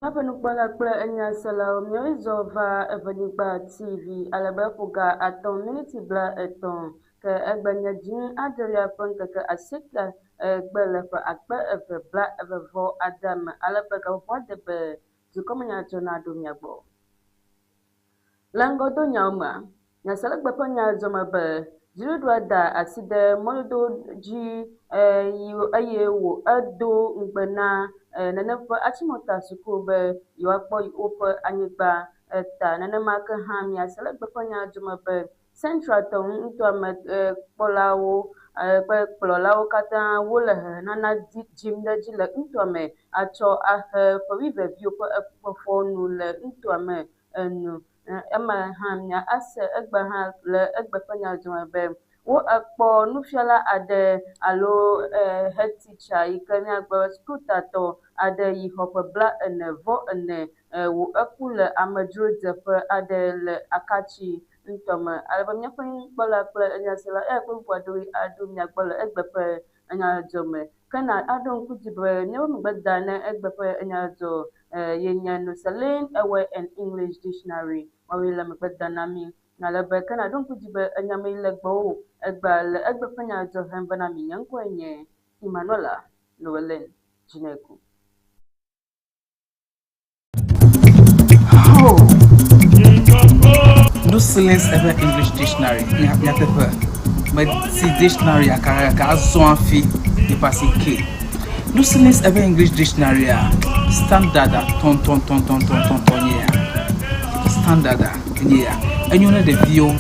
Míaƒe nukpɔla kple enyaselawo, míawoe zɔ va Eʋenyigba TV ale be ƒo ga atɔ̃ miniti bla etɔ̃ ke egbe nye dzi adrelia ƒe ŋkeke asiekea gbe le ƒe akpe eve bla eve vɔ ade me ale be gaƒoƒoa de be dukɔmenya dzɔna ɖo mía gbɔ. Le ŋgɔdonyawo mea, Nyaselegbe ƒe nya zɔme be dziɖuɖua da asi ɖe mɔdodo dzi eye wò edo ŋugbe na nenem ƒe Achimota suku be yewoakpɔ woƒe anyigba ta. Nenema ke hã Nyaselegbe ƒe nya zɔme be Central tɔ ŋutɔa me kpɔlawo kple kplɔlawo katã wole hehenana dzim ɖe edzi le ŋutɔa me atsɔ ahe ƒewuiveviwo ƒe fefewo nu le ŋutɔa me enu. Ema hã mía ase egbe hã le egbe ƒe nya dzɔme be wo ekpɔ nufiala aɖe alo head teacher yi ke míagblɔ be sukutatɔ aɖe yi xɔ ƒe bla ene vɔ ene wò eku le amedzrodzeƒe aɖe le Akatsi ŋutɔ me. Ale be míaƒe nukpɔla kple enyasela eya kple bubu aɖewoe aɖo mía gbɔ le egbe ƒe enyadzɔ me. Ke na aɖo ŋku dzi be míaƒe megbe da ne egbe ƒe enyadzɔ ye nye Noselin Ewe and English Dictionary. Woawoe le megbe da na mí. Ale be ke na ɖo ŋku dzi be enya me yi le gbɔwò egbea le egbe ƒe nyadzɔ hem va na mí. Nye ŋkɔe nye Emmanuela Noelin Dzineku. Oh. Noselins Ewe English Dictionary nyateƒe meti dictionary akakaka azɔ hafi yeƒe asi ke. Noselins Ewe English Dictionary a standard a tɔntɔntɔntɔntɔntɔn nye ya. Standard a nye ya. Enyo ne ɖeviwo,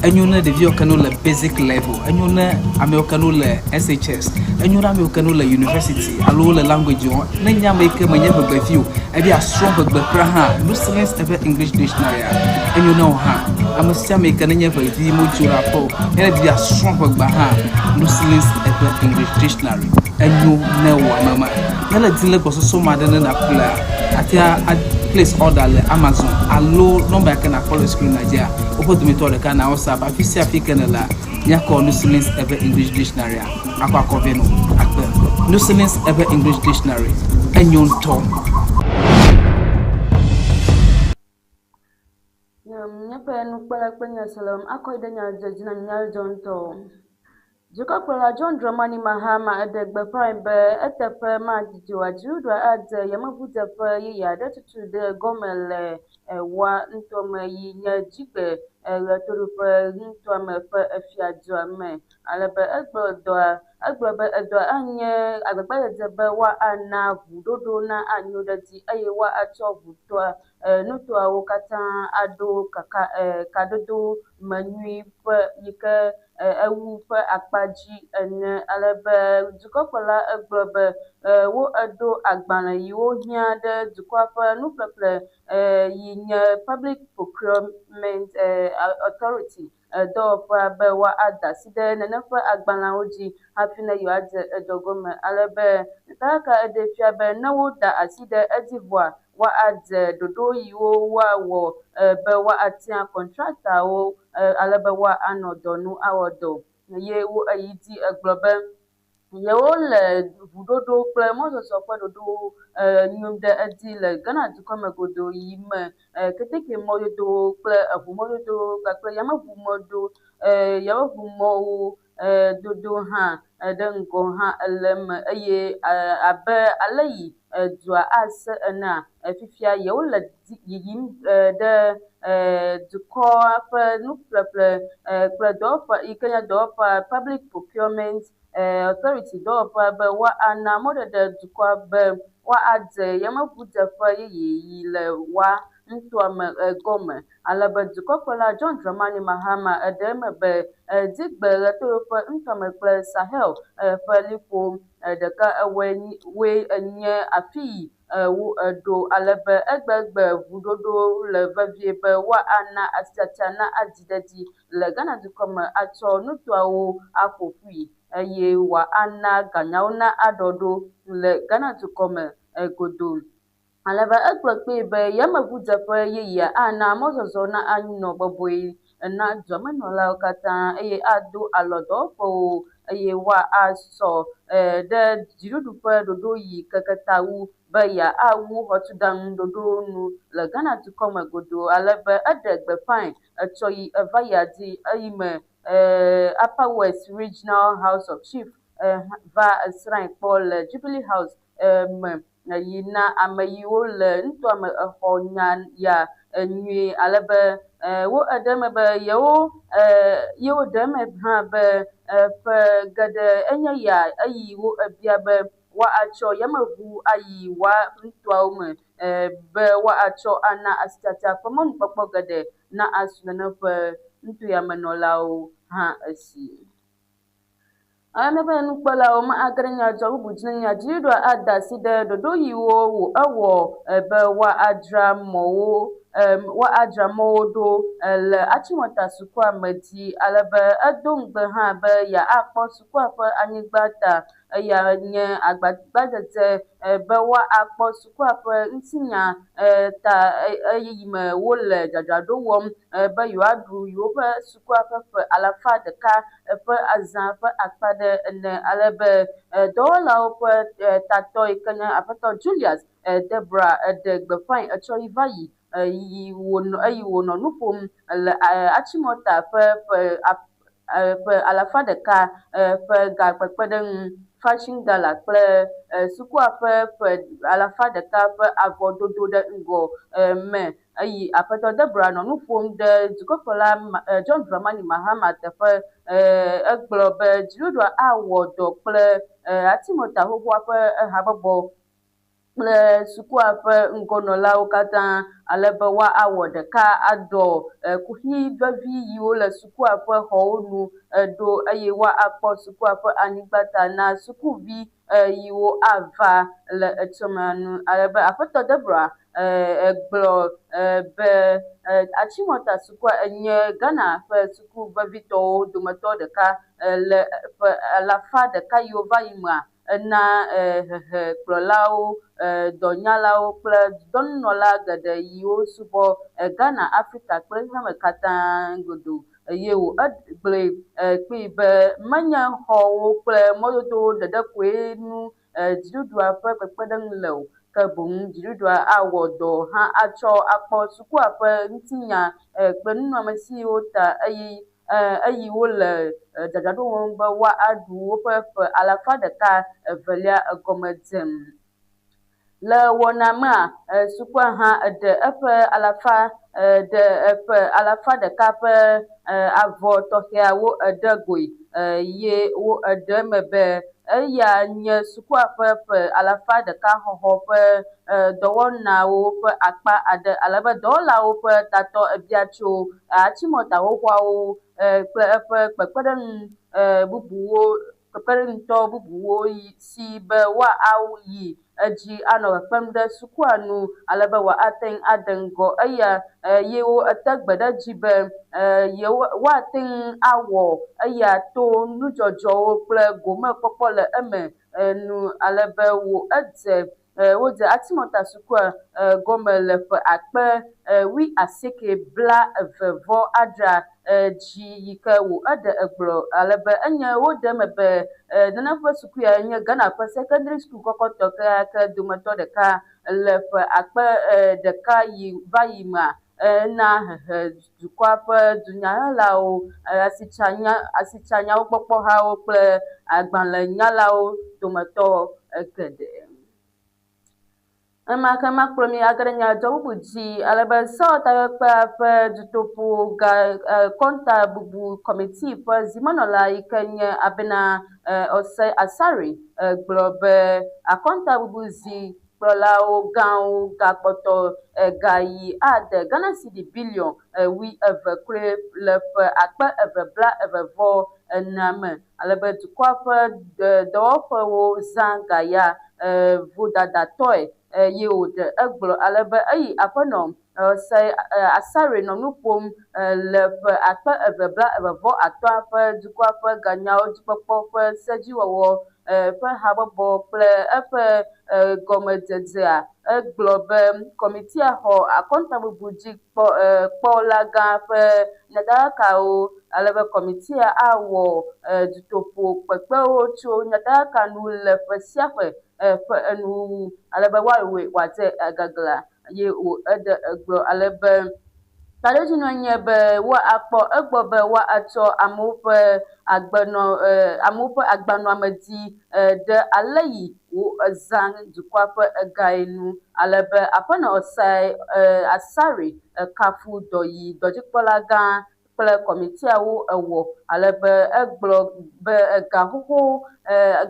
enyo ne ɖeviwo ke ne wole basic level, enyo ne amewo ke ne wole SHS, enyo ne amewo ke ne wole university alo wole language wɔm. Ne nye ame yi ke menye ʋegbevi o, ebe yeasrɔ̃ ʋegbe kura hã, Noselins Ewe English Dictionary a enyo ne wò hã. Ame sia ame yi ke nenye ʋevi medzo ɖe aƒe o, ne edi be yeasrɔ̃ ʋegbea hã, Noselins Ewe English Dictionary enyo ne wò ame ma. Ne le di le gbɔsɔsɔ me aɖe ne nàƒlea, àte ŋu a place order le Amazon alo nɔmba yi ke nàkpɔ le screen dzia, woƒe dometɔ ɖeka na WhatsApp. Afi sia afi ke nèlea, míakɔ Noselins Ewe English Dictionary a akɔ akɔ vɛ nɔ akpe. Noselins Ewe English Dictionary enyo ŋutɔ. Míaƒe nukpɔla kple nyaselem akɔ yi ɖe nya dze dzi na nyadzɔ ŋutɔ. Dukɔkplɔla John Dramani Mahama eɖe gbeƒãe be eteƒe madidi o dziɖuɖua adze yameʋudzeƒe yeye aɖe tutu ɖe gɔme le ewoa ŋutɔ me yi nye dzigbe ɣetoɖoƒe ŋutɔa me ƒe efiadua me. Ale be egblɔ dɔa egblɔ be edɔa anye agbagbadzedze be woana ʋuɖoɖo na anyo ɖe edzi eye woatsɔ ʋutoa nutoawo katã aɖo kaka kadodo me nyui ƒe yi ke ewu ƒe akpa dzi ene. Ale be dukɔkplɔla egblɔ be wo eɖo agbalẽ yiwo hiã ɖe dukɔa ƒe nuƒleƒle yi nye Public Procurement Authority dɔwɔƒea be woada asi ɖe nenem ƒe agbalẽawo dzi hafi ne yewoadze edɔ gɔme. Ale be nutaka eɖee fia be ne woda asi ɖe edzi vɔa, woadze ɖoɖo yiwo woawɔ be woatia kɔntraktawo ale be woanɔ dɔ nu awɔ dɔ. Ye wo eyi dzi egblɔ be yewole ʋuɖoɖo kple mɔzɔzɔ ƒe ɖoɖowo nyom ɖe edzi le Ghana dukɔ me godoo yi me keteke mɔdodowo kple eʋu mɔdodowo kpakple yameʋu mɔdo yameʋu mɔwo dodo hã ɖe ŋgɔ hã le eme eye abe ale yi dua ase enea, fifia yewole yiyim ɖe dukɔa ƒe nuƒleƒle kple dɔwɔƒe yi ke nye dɔwɔƒea Public Procurement Authority dɔwɔƒea be woana mɔɖeɖe dukɔa be woadze yameʋudzeƒe yeye yi le woa ŋutɔa me gɔme. Ale be dukɔkplɔla John Dramani Mahama eɖe eme be dzigbe ɣetoɖoƒe ŋutɔa me kple Sahel ƒe liƒo ɖeka woe nye afi yi wo eɖo ale be egbegbe ʋuɖoɖo le vevie be woana asitsatsa na adzi ɖe edzi le Ghana dukɔ me atsɔ nutoawo aƒo ƒui eye wòana ganyawo na aɖɔ ɖo le Ghana dukɔ me. godoo. Alebe egblɔ kpee be yameʋudzeƒe yeyea ana mɔzɔzɔ na anɔ bɔbɔe na duamenɔlawo katã eye ado alɔ dɔwɔƒewo eye woasɔ ɖe dziɖuɖu ƒe ɖoɖo yi keke ta wu be yeawu xɔtuɖaŋu ɖoɖowo nu le Ghana dukɔ me godoo alebe eɖe gbeƒãe etsɔ yi eva yia dzi eyime Upper West Regional House of Chief va srãe kpɔ le Jubilee House me yi na ame yiwo le nutoa me exɔ nya ya nyuie ale be wo eɖe eme be yewo yewo ɖe eme hã be ƒe geɖe enye ya eyi wo ebia be woatsɔ yameʋu ayi woa nutoawo me be woatsɔ ana asitsatsa ƒe mɔnukpɔkpɔ geɖe na asu nene ƒe nutoyamenɔlawo hã esi. Ale míaƒe nukpɔlawo ma age ɖe nyadzɔ bubu dzi ne nyadziɖuɖua ada asi ɖe ɖoɖo yiwo wò ewɔ be woadzra mɔwo woadzra mɔwo ɖo le Achimota sukua me dzi ale be edo ŋugbe hã be yeakpɔ sukua ƒe anyigba ta. Eya nye agbagbadzedze be woakpɔ sukua ƒe ŋutinya ta eyi me wole dzadzraɖo wɔm be yewoaɖu yewoƒe sukua ƒe ƒe alafa ɖeka ƒe azã ƒe akpa ɖe ene ale be dɔwɔlawo ƒe tatɔ yi ke nye Aƒetɔ Julius Debra ɖe gbeƒãe etsɔ yi va yi yi wònɔ eyi wònɔ nu ƒom le Achimota ƒe ƒe ƒe alafa ɖeka ƒe gakpekpeɖeŋu Fashion Gala kple sukua ƒe ƒe alafa ɖeka ƒe avɔdodo ɖe ŋgɔ me. Eyi Aƒetɔ Debra nɔ nu ƒom ɖe dukɔkplɔla John Dramani Mahama teƒe. Egblɔ be dziɖuɖua awɔ dɔ kple Achimota xoxoa ƒe habɔbɔ kple sukua ƒe ŋgɔnɔlawo katã ale be woawɔ ɖeka aɖɔ kuxi vevi yiwo le sukua ƒe xɔwo nu ɖo eye woakpɔ sukua ƒe anyigba ta na sukuvi yiwo ava le etsɔme nu. Ale be Aƒetɔ Debra egblɔ be Achimota sukua enye Ghana ƒe suku vevitɔwo dometɔ ɖeka le ƒe alafa ɖeka yiwo va yi mea, ena hehekplɔlawo, dɔnyalawo kple dɔnunɔla geɖe yiwo subɔ Ghana, Afrika kple xexeame katã godoo. Eye wò egblɔe kpee be menye xɔwo kple mɔdodowo ɖeɖe koe nu dziɖuɖua ƒe kpekpeɖeŋu le o, ke boŋ dziɖuɖua awɔ dɔ hã atsɔ akpɔ sukua ƒe ŋutinya kple nunɔamesiwo ta eye eyi wole dzadzraɖo wɔm be woaɖu woƒe ƒe alafa ɖeka evelia egɔme dzem. Le wɔna mea, sukua hã eɖe eƒe alafa ɖe eƒe alafa ɖeka ƒe avɔ tɔxɛawo eɖe goe ye wo eɖe eme be eya nye sukua ƒe ƒe alafa ɖeka xɔxɔ ƒe dɔwɔnawo ƒe akpa aɖe alebe dɔwɔlawo ƒe tatɔ ebia tso Achimota xoxoawo kple eƒe kpekpeɖeŋu bubuwo kpekpeɖeŋutɔ bubuwo si be woayi edzi anɔ kpekpem ɖe sukua nu ale be wòate ŋu ade ŋgɔ eya ye wote gbe ɖe edzi be yewo woate ŋu awɔ eya to nudzɔdzɔwo kple gomekpɔkpɔ le eme nu ale be wo edze wodze Achimota sukua gɔme le ƒe akpe wuiasieke 26 dzi yi ke wò eɖe egblɔ ale be enye woɖe eme be nene ƒe suku ya nye Ghana ƒe secondary school kɔkɔtɔ kekeake dometɔ ɖeka le ƒe akpe ɖeka yi va yi mea ena hehe dukɔa ƒe dunyahelawo, asitsanya asitsanyawo gbɔkpɔhawo kple agbalẽnyalawo dometɔ geɖe. Ema ke makplɔ mi age ɖe nyadzɔ bubu dzi ale be Sewɔtakpekpea ƒe dutoƒo ga kɔntabubu kɔmiti ƒe zimenɔla yi ke nye Abena Osei Asare gblɔ be akɔntabubu zi kplɔlawo gãwo gakpɔtɔ gayi ade Ghana cedi biliɔn 20 kloe le ƒe akpe eve 24 me ale be dukɔa ƒe dɔwɔƒewo zã ga ya vodadatɔe ye wòɖe egblɔ ale be eyi aƒenɔ Osei Asare nɔ nu ƒom le ƒe akpe eve 33 ƒe dukɔa ƒe ganyawo dzikpɔkpɔ ƒe sedziwɔwɔ ƒe habɔbɔ kple eƒe gɔmedzedzea egblɔ be kɔmitia xɔ akɔntabubu dzi kpɔ kpɔlagã ƒe nyatakakawo ale be kɔmitia awɔ dutoƒo kpekpewo tso nyatakaka nu le ƒe sia ƒe ƒe enuwuwu ale be woawɔe wòadze gagla ye wo eɖe egblɔ ale be taɖodzinue nye be woakpɔ egbɔ be woatsɔ amewo ƒe agbenɔ amewo ƒe agbanɔamedzi ɖe ale yi wozã dukɔa ƒe egae nu ale be aƒenɔ Osai Asare kafu dɔ yi dɔdzikpɔlagã kple kɔmitiawo ewɔ ale be egblɔ be gaxoxo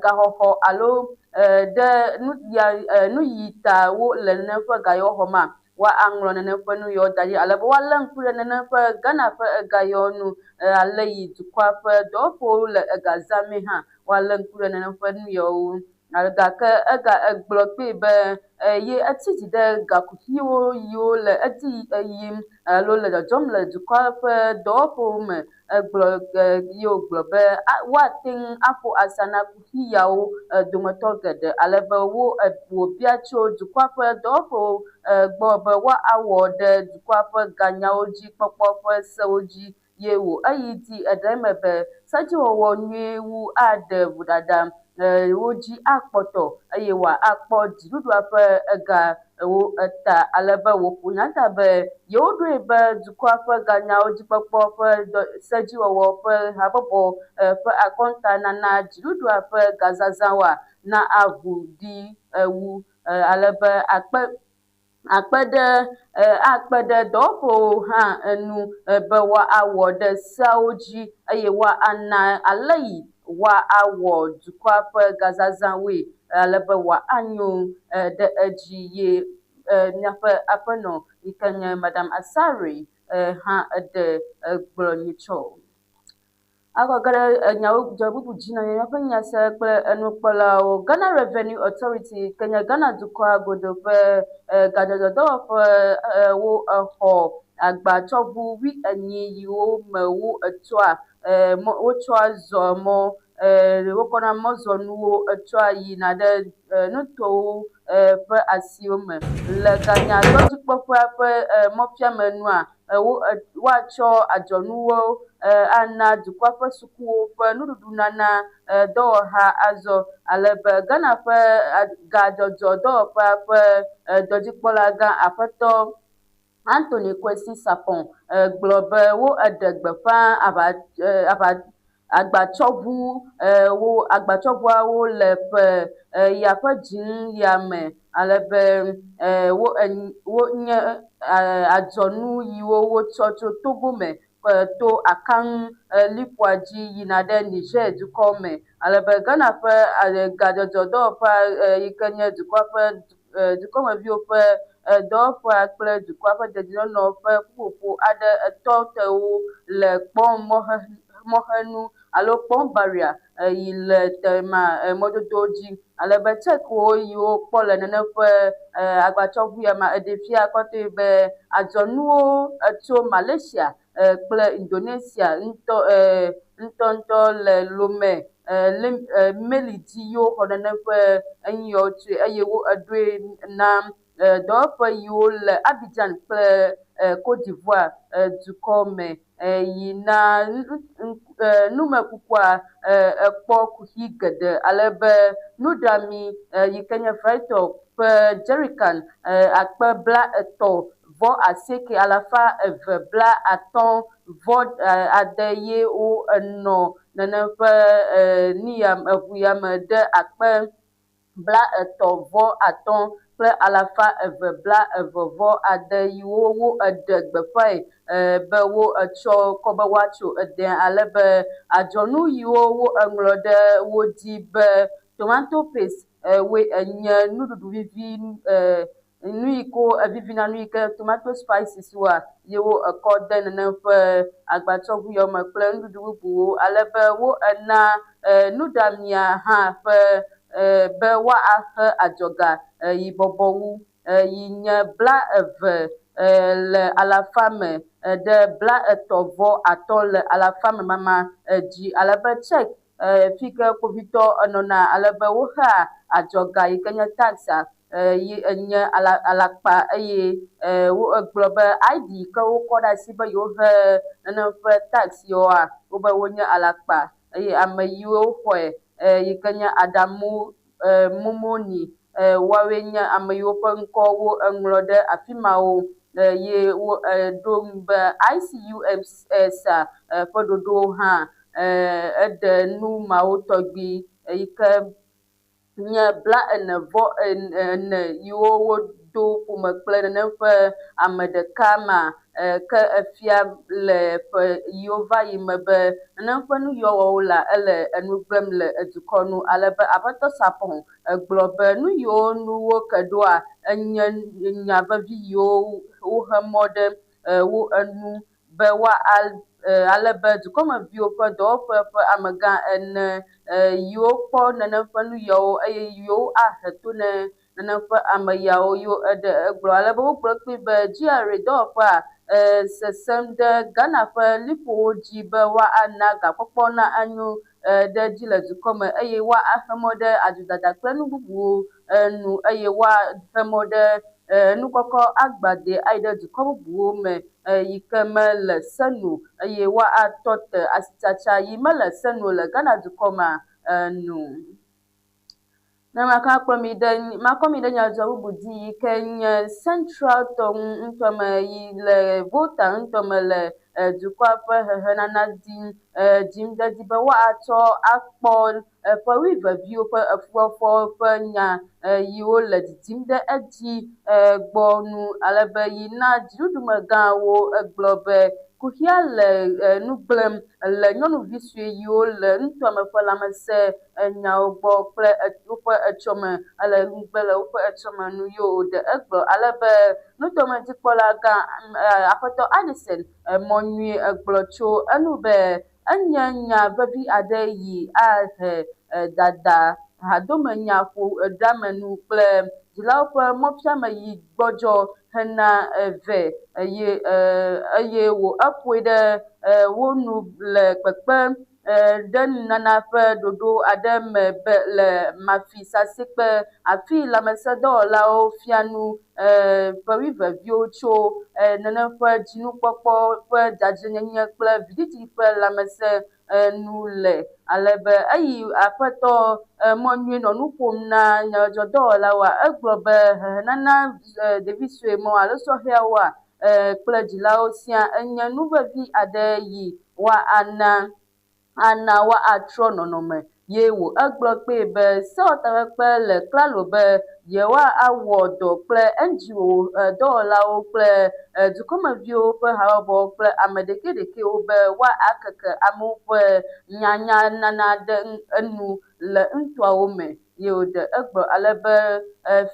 gaxɔxɔ alo ɖe nu ya nu yi ta wo le nenem ƒe gayawo xɔm ma woaŋlɔ nenem ƒe nu yawo da ɖi ale be woalé ŋku ɖe nenem ƒe Ghana ƒe ega yawo nu ale yi dukɔa ƒe dɔwɔƒewo le ega zãmee hã woalé ŋku ɖe nenem ƒe nu yawo ŋu. Gake ega egblɔ kpee be ye etsi dzi ɖe gakuxiwo yiwo le edzi yim alo le dzɔdzɔm le dukɔa ƒe dɔwɔƒewo me. Egblɔ ye wògblɔ be woate ŋu aƒo asa na kuxi yawo dometɔ geɖe ale be wo wòbia tso dukɔa ƒe dɔwɔƒewo gbɔ be woawɔ ɖe dukɔa ƒe ganyawo dzi kpɔkpɔ ƒe sewo dzi ye wò eyi di eɖe eme be sedziwɔwɔ nyuie wu aɖe vodada wo dzi akpɔtɔ eye wòakpɔ dziɖuɖua ƒe egawo ta ale be wòƒo nya ta be yewoɖoe be dukɔa ƒe ganyawo dzikpɔkpɔ ƒe sedziwɔwɔ ƒe habɔbɔ ƒe akɔnta nana dziɖuɖua ƒe gazazãwoa na aʋu ɖi wu ale be akpe akpe ɖe akpe ɖe dɔwɔƒewo hã enu be woawɔ ɖe seawo dzi eye woana ale yi woawɔ dukɔa ƒe gazazãwoe ale be wòanyo ɖe edzi ye míaƒe aƒenɔ yi ke nye Madam Asare hã eɖe gblɔ nyitsɔ. Akɔ ge ɖe enyawo dze bubu dzi na míaƒe nyase kple enukpɔlawo. Ghana Revenue Authority ke nye Ghana dukɔa godo ƒe gadzɔdzɔdɔwɔƒe wo exɔ agbatsɔʋu wuienyi yiwo me wo etsɔa wotsɔa zɔa mɔ wokɔna mɔzɔnuwo etsɔa yina ɖe nutowo ƒe asiwo me. Le ganyadɔdzikpɔƒea ƒe mɔfiame nua wo woatsɔ adzɔnuwo ana dukɔa ƒe sukuwo ƒe nuɖuɖunana dɔwɔha azɔ ale be Ghana ƒe gadzɔdzɔ dɔwɔƒea ƒe dɔdzikpɔlagã aƒetɔ Anthony Kwesi Sarpong gblɔ be wo eɖe gbeƒã aʋa aʋa agbatsɔʋu wo agbatsɔʋuawo le ƒe ya ƒe dzinu ya me ale be wo wonye adzɔnu yiwo wotsɔ tso Togo me to Akaŋ liƒoa dzi yina ɖe Niger dukɔ me ale be Ghana ƒe gadzɔdzɔ dɔwɔƒea yi ke nye dukɔa ƒe dukɔmeviwo ƒe dɔwɔƒea kple dukɔa ƒe dedienɔnɔ ƒe ƒuƒoƒo aɖe etɔ te wo le kpɔm mɔxenu alo kpɔm barrier yi le tema mɔdodo dzi ale be checkwo yiwo kpɔ le nene ƒe agbatsɔʋu ya me eɖe fia kɔtɔe be adzɔnuwo tso Malaysia kple Indonesia ŋutɔ ŋutɔŋutɔ le Lome meli dzi yiwo xɔ nene ƒe enu yawo tsoe eye wo eɖoe na dɔwɔƒe yiwo le Abidjan kple Cote d'Ivoire dukɔ me yi na numekukua ekpɔ kuxi geɖe ale be nuɖami yi ke nye Frytol ƒe jerrycan akpe 38,250.6 ye wo enɔ nenem ƒe nu ya eŋu ya me ɖe akpe 35.522.6 yiwo wo eɖe gbeƒãe be wo etsɔ kɔ be woatso ede ale be adzɔnu yiwo wo eŋlɔ ɖe wo dzi be tomato paste woe enye nuɖuɖu vivi nu yi ko evivina nu yi ke tomato spices woa ye wo ekɔ de nenem ƒe agbatsɔʋu yawo me kple nuɖuɖu bubuwo ale be wo ena nuɖamia hã ƒe be woaxe adzɔga yi bɔbɔ wu yi nye 20 le alafa me ɖe 30.5 le alafa me mama dzi ale be check Fi ke kpovitɔ enɔna ale be woxea adzɔga yi ke nye tax yi enye alakpa eye wo egblɔ be ID yi ke wokɔ ɖe asi be yewohe nenem ƒe tax yewoa, wobe wonye alakpa eye ame yiwo xɔe yi ke nye Adamu Mumuni, woawoe nye ame yiwo ƒe ŋkɔwo eŋlɔ ɖe afi mawo ye wo ɖo ŋu be ICUMS ƒe ɖoɖowo hã eɖe nu mawo tɔgbi yi ke nye 44 yiwo wodo ƒome kple nenem ƒe ame ɖeka ma ke efia le ƒe yiwo va yi me be nenem ƒe nu yiwo wɔm wole ele enu gblẽm le edukɔ nu ale be Aƒetɔ Sarpong egblɔ be nu yiwo nu woke ɖoa enye nya vevi yiwo wohe mɔ ɖe wo enu be woa ale be dukɔmeviwo ƒe dɔwɔƒe ƒe amegã ene yiwo kpɔ nenem ƒe nu yawo eye yiwo ahe to ne nenem ƒe ame yawo yiwo eɖe egblɔ ale be wogblɔ kpli be GRA dɔwɔƒea sesẽm ɖe Ghana ƒe liƒowo dzi be woana gakpɔkpɔ na anyo ɖe edzi le dukɔme eye woaxe mɔ ɖe adzodada kple nu bubuwo nu eye woaxe mɔ ɖe nukɔkɔ agbadɛ ayi ɖe dukɔ bubuwo me yi ke mele se nu eye woatɔ te asitsatsa yi mele se nu le Ghana dukɔ mea nu. Ne makɔ mi ɖe makɔ mi ɖe nyadzɔ bubu dzi yi ke nye Central tɔ ŋutɔme yi le Volta ŋutɔme le dukɔa ƒe hehenana dim dzim ɖe edzi be woatsɔ akpɔ ƒe wuieveviwo ƒe efuwɔfɔ ƒe nya yiwo le dzidzim ɖe edzi gbɔ nu ale be yi na dziɖuɖumegãwo egblɔ be kuxia le nu gblẽm le nyɔnuvi sue yiwo le nutoame ƒe lãmesẽ nyawo gbɔ kple woƒe etsɔme ele ŋugbe le woƒe etsɔme nu ye wòɖe egblɔ ale be nutomedzikpɔla gã Aƒetɔ Addison mɔ nyui egblɔ tso enu be enye nya vevi aɖe yi ahe dada hadomenyaƒoɖeamenu kple dzilawo ƒe mɔfiame yi gbɔdzɔ hena vɛ eye eye wò eƒoe ɖe wo nu le kpekpe ɖe nunana ƒe ɖoɖo aɖe me be le Mafi Sasekpe afi lãmesẽdɔwɔlawo fia nu ƒe wuieveviwo tso nenem ƒe dzinukpɔkpɔ ƒe dzadzɛnyenye kple vidzidzi ƒe lãmesẽ nu le ale be eyi aƒetɔ mɔ nyui nɔ nu ƒom na nyadzɔdzɔdɔwɔlawoa egblɔ be hehenana ɖevi sue mɔ alo sɔhɛawoa kple dzilawo sia enye nu vevi aɖe yi woana ana woatrɔ nɔnɔme ye wò egblɔ kpee be sewɔtakpekpe le klalo be yewoawɔ dɔ kple NGO dɔwɔlawo kple dukɔmeviwo ƒe habɔbɔwo kple ame ɖekɛɖekɛwo be woakeke amewo ƒe nyanyanana ɖe enu le ŋutɔawo me ye wòɖe egblɔ ale be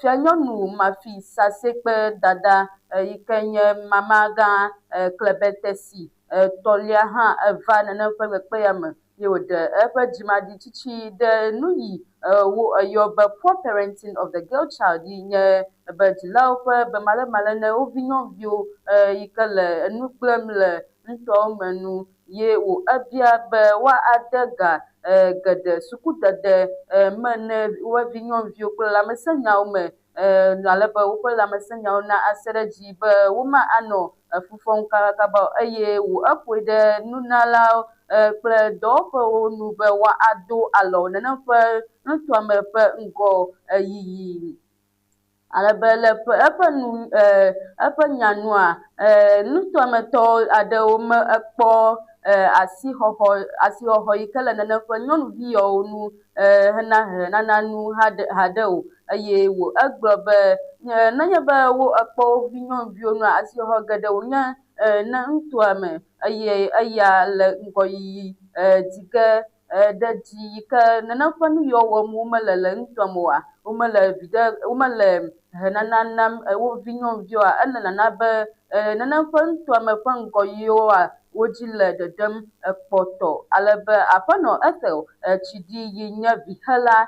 fianyɔnu Mafi Sasekpe dada yi ke nye mamagã Klebetesi etɔ̃lia hã eva nenem ƒe kpekpe ya me ye wòɖe eƒe dzimaɖitsitsi ɖe nu yi wo eyɔ be poor parenting of the girl child yi nye be dzilawo ƒe bemalémalé ne wo vi nyɔnuviwo yi ke le enu gblẽm le ŋutɔawo me nu ye wò ebia be woade ga geɖe sukudede me ne wo vi nyɔnuviwo kple lãmesẽnyawo me ale be woƒe lãmesẽnyawo na ase ɖe edzi be woma anɔ efu fɔm kabakaba o eye wò eƒoe ɖe nunalawo kple dɔwɔƒewo nu be woado alɔ nenem ƒe nutoame ƒe ŋgɔ yiyi. Ale be le ƒe eƒe nu eƒe nyanua nutoametɔ aɖewo me ekpɔ asixɔxɔ asixɔxɔ yi ke le nenem ƒe nyɔnuvi yawo nu hena hehenana nu haɖe o eye wò egblɔ be nenye be wo ekpɔ wo vi nyɔnuviwo nua asixɔxɔ geɖe wònye ne nutoa me eye eya le ŋgɔyiyi dzi ge ɖe dzi yi ke nenem ƒe nu yiwo wɔm womele le nutoa me oa, womele viɖe womele hehenana nam wo vi nyɔnuviwoa, ele nana be nenem ƒe nutoa me ƒe ŋgɔyiyiwoa wo dzi le ɖeɖem kpɔtɔ ale be aƒenɔ Ethel Tsidi yi nye vixela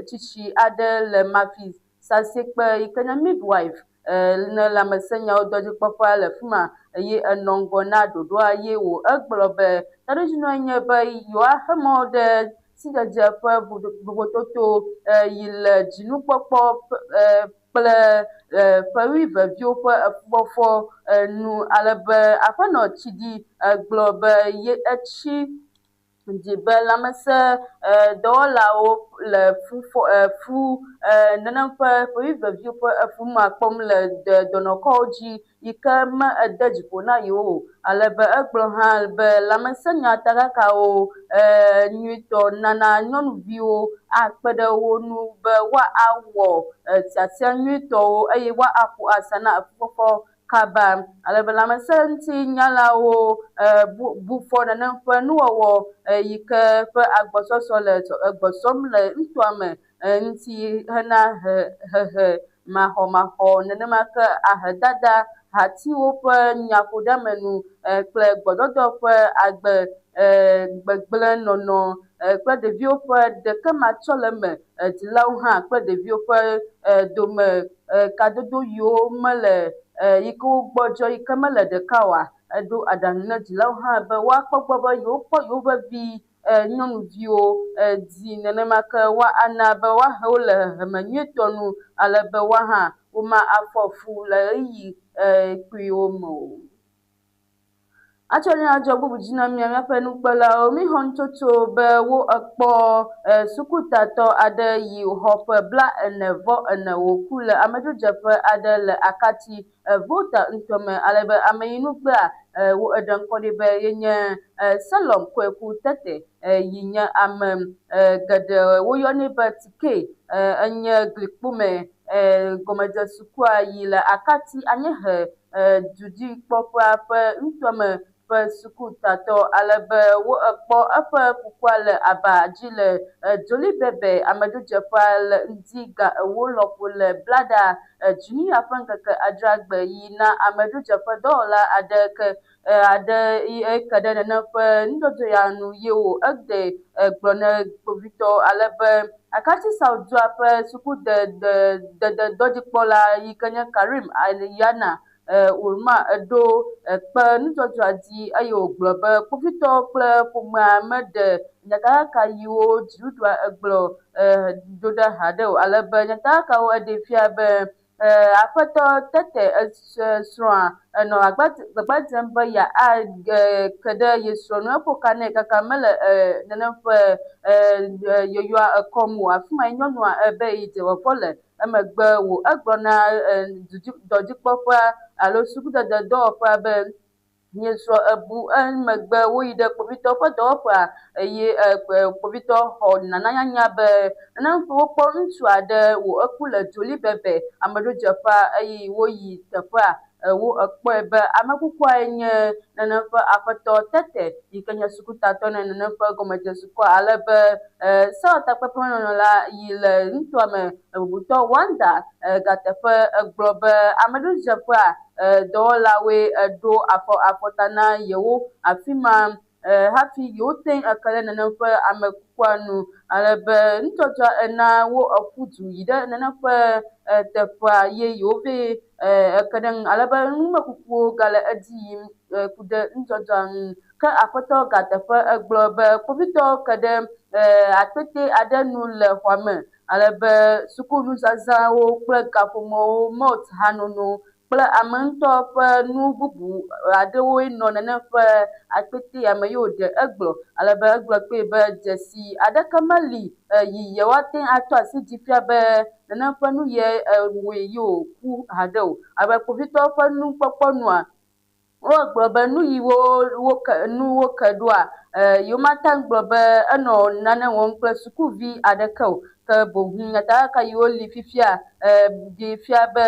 tsitsi aɖe le Mafi Sasekpe yi ke nye midwife ne lãmesẽnyawo dɔdzikpɔƒea le fi ma eye enɔ ŋgɔ na ɖoɖoa ye wò egblɔ be taɖodzinue nye be yewoaxe mɔ ɖe sidzedze ƒe vovototo yi le dzinukpɔkpɔ kple ƒewuiveviwo ƒe efufɔfɔ nu ale be aƒenɔ Tsidi gblɔ be ye etsi dzi be lãmesẽ dɔwɔlawo le fu fu nenem ƒe ƒewuiveviwo ƒe efu ma kpɔm le dɔnɔkɔwo dzi yi ke me ede dzi ƒo na yewo o. Ale be egblɔ hã be lãmesẽnyatakakawo nyuitɔ nana nyɔnuviwo akpe ɖe wo ŋu be woawɔ tiatia nyuitɔwo eye woaƒo asa na efufɔfɔ kaba. Ale be lãmesẽ ŋutinyalawo bu fɔ nenem ƒe nuwɔwɔ yi ke ƒe agbɔsɔsɔ le gbɔsɔm le nutoa me ŋuti hena hehe maxɔmaxɔ nenema ke ahedada hatiwo ƒe nyaƒoɖeamenu kple gbɔdɔdɔ ƒe agbe gbegblẽnɔnɔ kple ɖeviwo ƒe ɖekematsɔleme dzilawo hã kple ɖeviwo ƒe dome kadodo yiwo mele yi ke wogbɔdzɔ yi ke mele ɖeka oa eɖo aɖaŋu na dzilawo hã be woakpɔ gbɔ be yewokpɔ yewoƒe vi nyɔnuviwo dzi nenema ke woana be woahe wo le heheme nyuietɔ nu ale be woahã woma afɔ fu le ɣeyiɣi kpuiwo me o. Atsɔ nyadzɔ bubu dzi na mía míaƒe nukpɔlawo. Míxɔ nutsotso be wo ekpɔ sukutatɔ aɖe yi xɔ ƒe 44 wòku le amedzrodzeƒe aɖe le Akatsi Volta ŋutɔ ale be ame yi nugbea wo eɖe ŋkɔ ɖi be yenye Selom Kweku Tete yi nye ame geɖe woyɔnɛ be TK enye glikpome gɔmedzesukua yi le Akatsi Anyehe dudzikpɔƒea ƒe ŋutɔme ƒe sukutatɔ ale be wo ekpɔ eƒe kukua le aba dzi le Dzolibebe amedzrodzeƒea le ŋdi ga 4 lɔƒo le Blada Junia ƒe ŋkeke adreagbe yi na amedzrodzeƒe dɔwɔla aɖe ke aɖe eke ɖe nenem ƒe nudzɔdzɔ ya nu ye wo egbe gblɔ ne kpovitɔ ale be Akatsi South dua ƒe sukudede dɔdzikpɔla yi ke nye Karim Yana Ulma eɖo kpe nudzɔdzɔa dzi eye wògblɔ be kpovitɔ kple ƒomea meɖe nyatakaka yiwo dziɖuɖua egblɔ ɖo ɖe haɖe o ale be nyatakakawo eɖee fia be aƒetɔ Tete srɔ̃a enɔ agbagba dzem be yeake ɖe ye srɔ̃ nu eƒo ka nɛ kaka mele nenem ƒe yɔyɔa ekɔm o. Afi ma nyɔnua ebe yi dze vɔvɔ le emegbe wò egblɔ na dɔdzikpɔƒea alo sukudede dɔwɔƒea be nye srɔ̃ ebu emegbe woyi ɖe kpovitɔ ƒe dɔwɔƒea eye kpovitɔ xɔ nananyanya be nenem ƒe wokpɔ ŋutsu aɖe wò eku le Dzolibebe amedzrodzeƒea eye woyi teƒea wo ekpɔe be amekukuae nye nenem ƒe aƒetɔ Tete yi ke nye sukutatɔ ne nenem ƒe gɔmedzesukua ale be sewɔtakpekpemenɔla yi le nutoa me bubutɔ Wanda gateƒe egblɔ be amedzrodzeƒea dɔwɔlawoe ɖo afɔ afɔta na yewo afi ma hafi yewote eke ɖe nenem ƒe amekukua nu ale be nudzɔdzɔ ena wo eƒu du yi ɖe nenem ƒe teƒea ye yewove eke ɖe ŋu ale be numekukuwo gale edzi yim ku ɖe nudzɔdzɔa ŋu. Ke aƒetɔ gateƒe egblɔ be kpovitɔwo ke ɖe akpete aɖe nu le xɔa me ale be sukunuzazãwo kple gaƒomɔwo, malt hanono kple ame ŋutɔ ƒe nu bubu aɖewoe nɔ nenem ƒe akpete ya me ye wòɖe egblɔ ale be egblɔ kpee be dzesi aɖeke meli yi yewoate ŋu atɔ asi dzi fia be nenem ƒe nu ye wɔe ye wòku haɖe o. Abe kpovitɔwo ƒe nukpɔkpɔ nua wogblɔ be nu yiwo woke nu woke ɖoa yewomate ŋu gblɔ be enɔ nane wɔm kple sukuvi aɖeke o ke boŋ nyatakaka yiwo li fifia ɖee fia be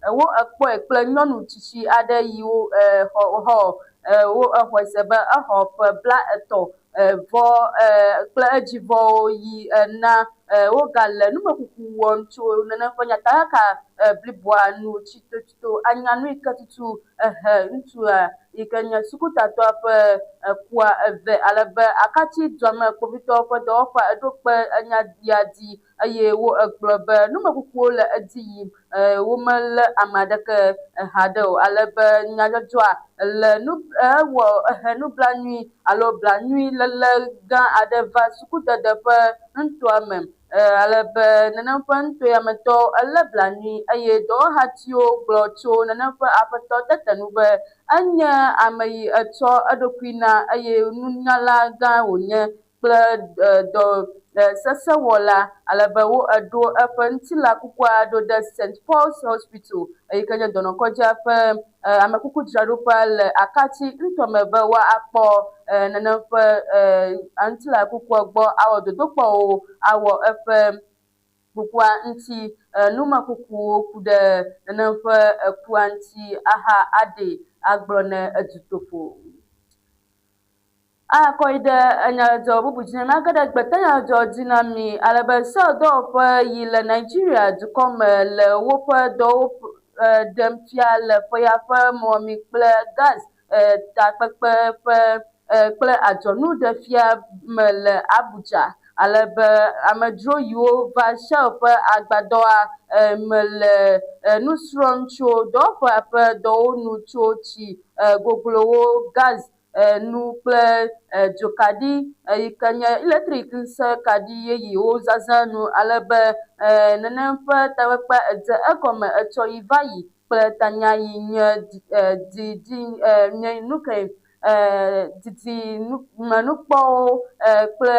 wo ekpɔe kple nyɔnu tsitsi aɖe yiwo xɔ wo exɔe se be exɔ ƒe 30 vɔ kple edzivɔwo yi na wogale numekuku wɔm tso nenem ƒe nyatakaka bliboa nu tsitotsito anya nu yi ke tutu ehe ŋutsua yi ke nye sukutatɔa ƒe kua eve ale be Akatsi dua me kpovitɔwo ƒe dɔwɔƒea eɖo kpe enya ya dzi eye wo egblɔ be numekukuwo le edzi yim womelé ame aɖeke haɖe o ale be nyadzɔdzɔa le nu ewɔ ehe nublanui alo blanuiléle gã aɖe va sukudede ƒe nutoa me ale be nenem ƒe nuto ya me tɔwo elé blanui eye dɔwɔhatiwo gblɔ tso nenem ƒe aƒetɔ tete nu be enye ame yi etsɔ eɖokui na eye nunyala gã wònye kple dɔ sesẽwɔla ale be wo eɖo eƒe ŋutilã kukua ɖo ɖe St. Paul's Hospital eyi ke nye dɔnɔkɔdzia ƒe amekukudzraɖoƒea le Akatsi ŋutɔme be woakpɔ nenem ƒe ŋutilã kukua gbɔ awɔ dodokpɔwo awɔ eƒe kukua ŋuti numekukuwo ku ɖe nenem ƒe ekua ŋuti aha aɖee agblɔ ne edutoƒo. Akɔ yi ɖe enyadzɔdzɔ bubu dzi na mi age ɖe gbetanyadzɔdzɔ dzi na mi ale be Shell dɔwɔƒe yi le Nigeria dukɔ me le woƒe dɔwo ɖem fia le ƒe ya ƒe mɔmemi kple gas takpekpe ƒe kple adzɔnuɖefia me le Abuja ale be amedzro yiwo va Shell ƒe agbadɔa me le nu srɔ̃m tso dɔwɔƒea ƒe dɔwo nu tso tsi goglowo, gas nu kple dzokaɖi yi ke nye eletrik ŋusẽ kaɖi yeyewo zazã nu ale be nenem ƒe takpekpe edze egɔme etsɔ yi va yi kple tanya yi nye didi nye nu ke didi menukpɔwo kple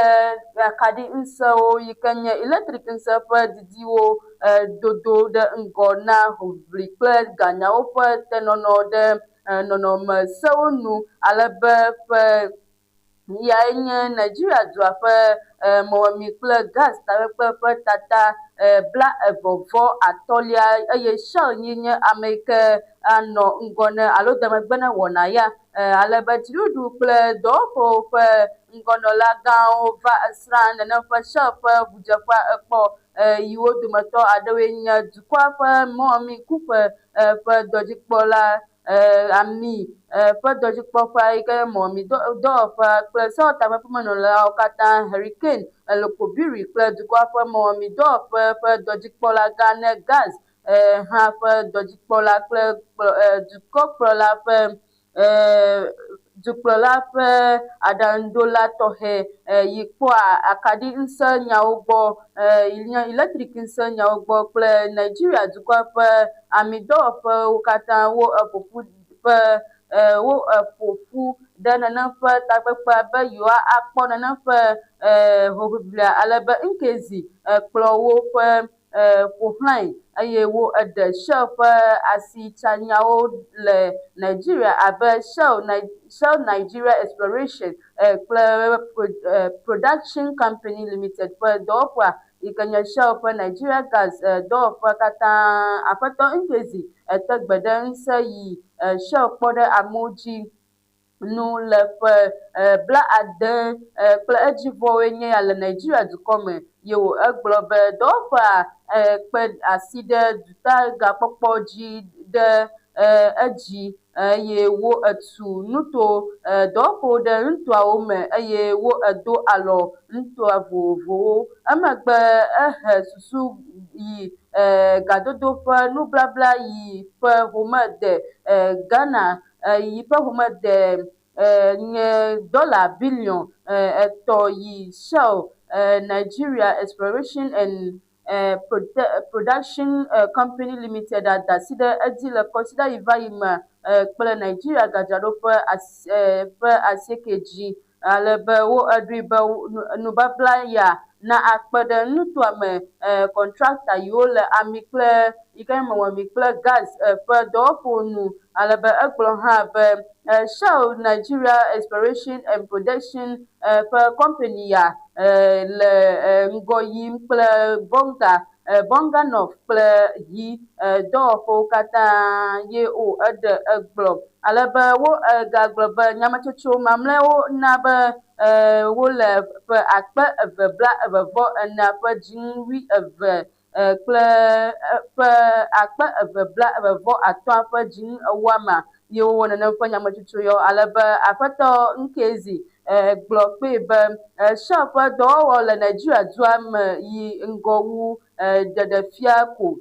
akaɖi ŋusẽwo yi ke nye eletrik ŋusẽ ƒe didiwo dodo ɖe ŋgɔ na hoʋiʋli kple ganyawo ƒe tenɔnɔ ɖe nɔnɔme sewo nu ale be ƒe yae nye Nigeria dua ƒe mɔmemi kple gas takpekpe ƒe tata 33lia eye Shell nyi nye ame yi ke anɔ ŋgɔ ne alo de megbe ne wɔna ya ale be dziɖuɖu kple dɔwɔƒewo ƒe ŋgɔnɔla gãwo va srã nenem ƒe Shell ƒe ʋudzeƒea ekpɔ yiwo dometɔ aɖewoe nye dukɔa ƒe mɔmemi kuƒe ƒe dɔdzikpɔla ami ƒe dɔdzikpɔƒe yi ke mɔmemi dɔwɔƒe kple sewɔtakpekpemenɔlawo katã Hurricane Lokpobiri kple dukɔa ƒe mɔmemi dɔwɔƒe ƒe dɔdzikpɔla gã ne gas hã ƒe dɔdzikpɔla kple dukɔkplɔla ƒe dukplɔla ƒe aɖaŋuɖola tɔxɛ yi kpɔa akaɖi ŋusẽ nyawo gbɔ nye eletrik ŋusẽ nyawo gbɔ kple Nigeria dukɔa ƒe amidɔwɔƒewo katã wo eƒoƒu ƒe wo eƒoƒu ɖe nenem ƒe takpekpea be yewoa akpɔ nenem ƒe hoʋiʋlia ale be Nkezi kplɔ woƒe ƒoxlãe eye wo eɖe Shell ƒe asitsanyawo le Nigeria abe Shell Nigeria Exploration kple Production Company Limited ƒe dɔwɔƒea yi ke nye Shell ƒe Nigeria Gas dɔwɔƒe katã aƒetɔ Nkezi ete gbe ɖe ŋusẽ yi Shell kpɔ ɖe amewo dzi nu le ƒe 70 kple edzivɔwoe nye ya le Nigeria dukɔ me ye wo egblɔ be dɔwɔƒea kpe asi ɖe dutagakpɔkpɔ dzi ɖe edzi eye wo etu nuto dɔwɔƒewo ɖe nutoawo me eye wo edo alɔ nutoa vovovowo emegbe ehe susu yi gadodo ƒe nublabla yi ƒe home de Ghana yi ƒe home de nye dɔla biliɔn 3 yi Shell Nigeria Exploration and Production Company Limited ada asi ɖe edzi le kɔsiɖa yi va yi me kple Nigeria gadzraɖoƒe ƒe asieke dzi ale be wo eɖoe be nubabla ya na akpe ɖe nutoa me kɔntrakta yiwo le ami kple yi ke mɔmemi kple gas ƒe dɔwɔƒewo nu ale be egblɔ hã be Shell Nigeria Exploration and Production ƒe company ya le ŋgɔ yim kple Bonga North kple yi dɔwɔƒewo katã ye wo eɖe egblɔ ale be wo egagblɔ be nyametsotso mamlɛwo na be wole ƒe 2024 ƒe dzinu 20 kple ƒe 2023 ƒe dzinu 4 mea ye wowɔ nenem ƒe nyametsotso yawo ale be aƒetɔ Nkezi Gblɔ kpee be Shell ƒe dɔwɔwɔ le Nigeria dua me yi ŋgɔ wu ɖeɖefia ko.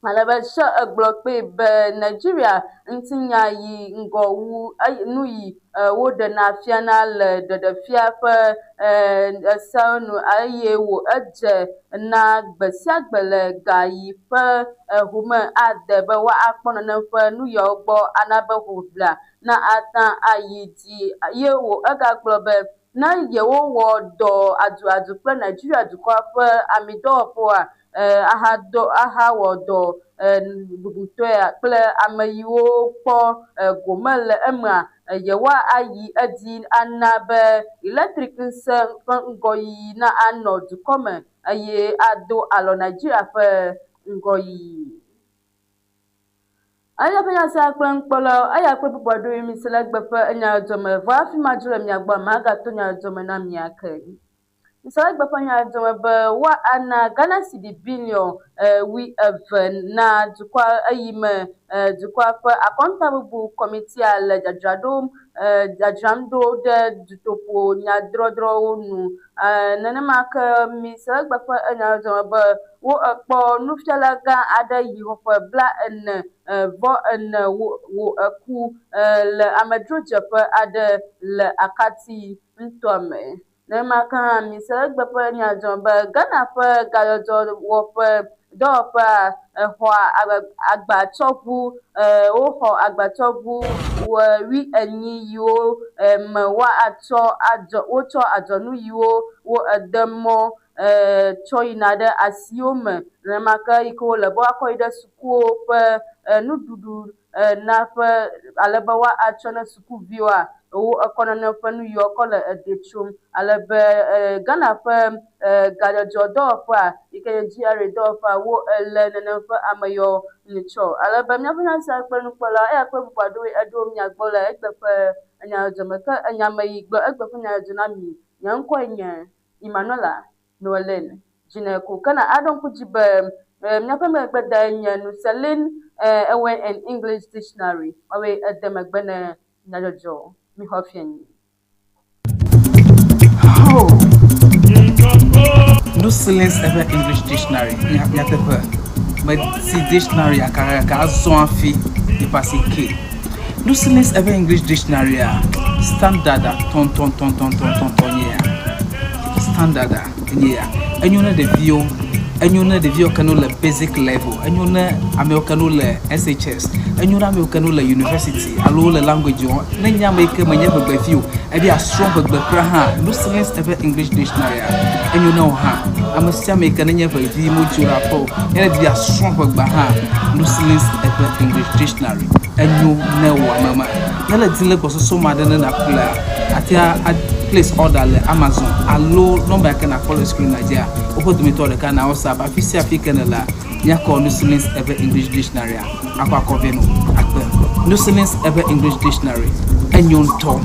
Ale be Shell egblɔ kpee be Nigeria ŋutinya yi ŋgɔ wu nu yi woɖena fiana le ɖeɖefia ƒe esewo nu eye wò edze na gbe sia gbe le ga yi ƒe home ade be woakpɔ nenem ƒe nu yawo gbɔ ana be hoʋlia na ate ayi dzi ye wò egagblɔ be ne yewowɔ dɔ aduadu kple Nigeria dukɔa ƒe amidɔwɔƒewoa, ahadɔ ahawɔ dɔ bubutɔea kple ame yiwo kpɔ gome le emea, yewoayi edzi ana be elektrikŋusẽ ƒe ŋgɔyiyi na anɔ dukɔ me eye ado alɔ Nigeria ƒe ŋgɔyiyi. Eya ƒe nya sia kple nukpɔlawo, eya kple bubu aɖewoe mise le egbe ƒe nyadzɔdzɔ me. Vɔ hafi madzo le mia gbɔa, magato nyadzɔdzɔ me na mi ake. Mise le egbe ƒe nyadzɔdzɔ me be woana Ghana cedi biliɔn wuieve na dukɔa eyime dukɔa ƒe akɔntabubu kɔmitia le dzadzraɖom dzadzram ɖo ɖe dutoƒo nyadrɔdrɔwo nu. Nenema ke mise le egbe ƒe nyadzɔdzɔ me be Wo ekpɔ nufiala gã aɖe yi xɔ ƒe bla ene vɔ ene wo wo eku le amedzrodzeƒe aɖe le Akati ŋutɔa me. Nenema ke hã mise egbe ƒe nya dzɔ be Ghana ƒe gadzɔdzɔwɔƒe dɔwɔƒea exɔa agbatsɔʋu woxɔ agbatsɔʋu wuienyi yiwo me woatsɔ adzɔ wotsɔ adzɔnu yiwo wo ede mɔ tsɔ yina ɖe asiwo me. Nenema ke yi ke wole be woakɔ yi ɖe sukuwo ƒe nuɖuɖu naƒe ale be woatsɔ na sukuviwoa, wo ekɔ nane ƒe nu yiwo kɔ le eɖe tsom. Ale be Ghana ƒe gadzɔdzɔ dɔwɔƒea yi ke nye GRA dɔwɔƒea wo ele nenem ƒe ame yiwo nyitsɔ. Ale be míaƒe nya sia kple nukpɔla eya kple bubu aɖewoe eɖo mia gbɔ le egbe ƒe enyadzɔdzɔ me. Ke enya me yi gblɔ egbe ƒe nyadzɔdzɔ na mi. Nye ŋkɔe nye Emmanuela Noeline Dzineku. Ke na aɖo ŋku dzi be míaƒe megbedae nye Nuselin Ewe and English Dictionary. Woawoe ede megbe ne nyadzɔdzɔ. Mixɔ fienyi. Oh! Nuselin's Ewe English Dictionary, nyateƒe, medi dictionary gake azɔ hafi yeƒe asi ke. Nuselin's Ewe English Dictionary a standard a tɔntɔntɔntɔntɔntɔntɔ nye ya. Standard a enye ya. Enyo ne ɖeviwo, enyo ne ɖeviwo ke ne wole basic level, enyo ne amewo ke ne wole SHS, enyo ne amewo ke ne wole university alo wole language wɔm. Ne nye ame yi ke menye ʋegbevi o, ebe yeasrɔ̃ ʋegbe kura hã, Nuselin's Ewe English Dictionary a enyo ne wò hã. Ame sia ame yi ke nenye ʋevi modzro ɖe aƒe o, ne edi be yeasrɔ̃ ʋegbea hã, Nuselin's Ewe English Dictionary enyo ne wò ame ma. Ne le di le gbɔsɔsɔ me aɖe ne nàƒlea, àte ŋu a place order le Amazon alo nɔmba yi ke nàkpɔ le screen dzia, woƒe dometɔ ɖeka na WhatsApp. Afi sia afi ke nèlea, míakɔ Nuselin's Ewe English Dictionary akɔ akɔ vɛ nɔ akpe. Nuselin's Ewe English Dictionary enyo ŋutɔ.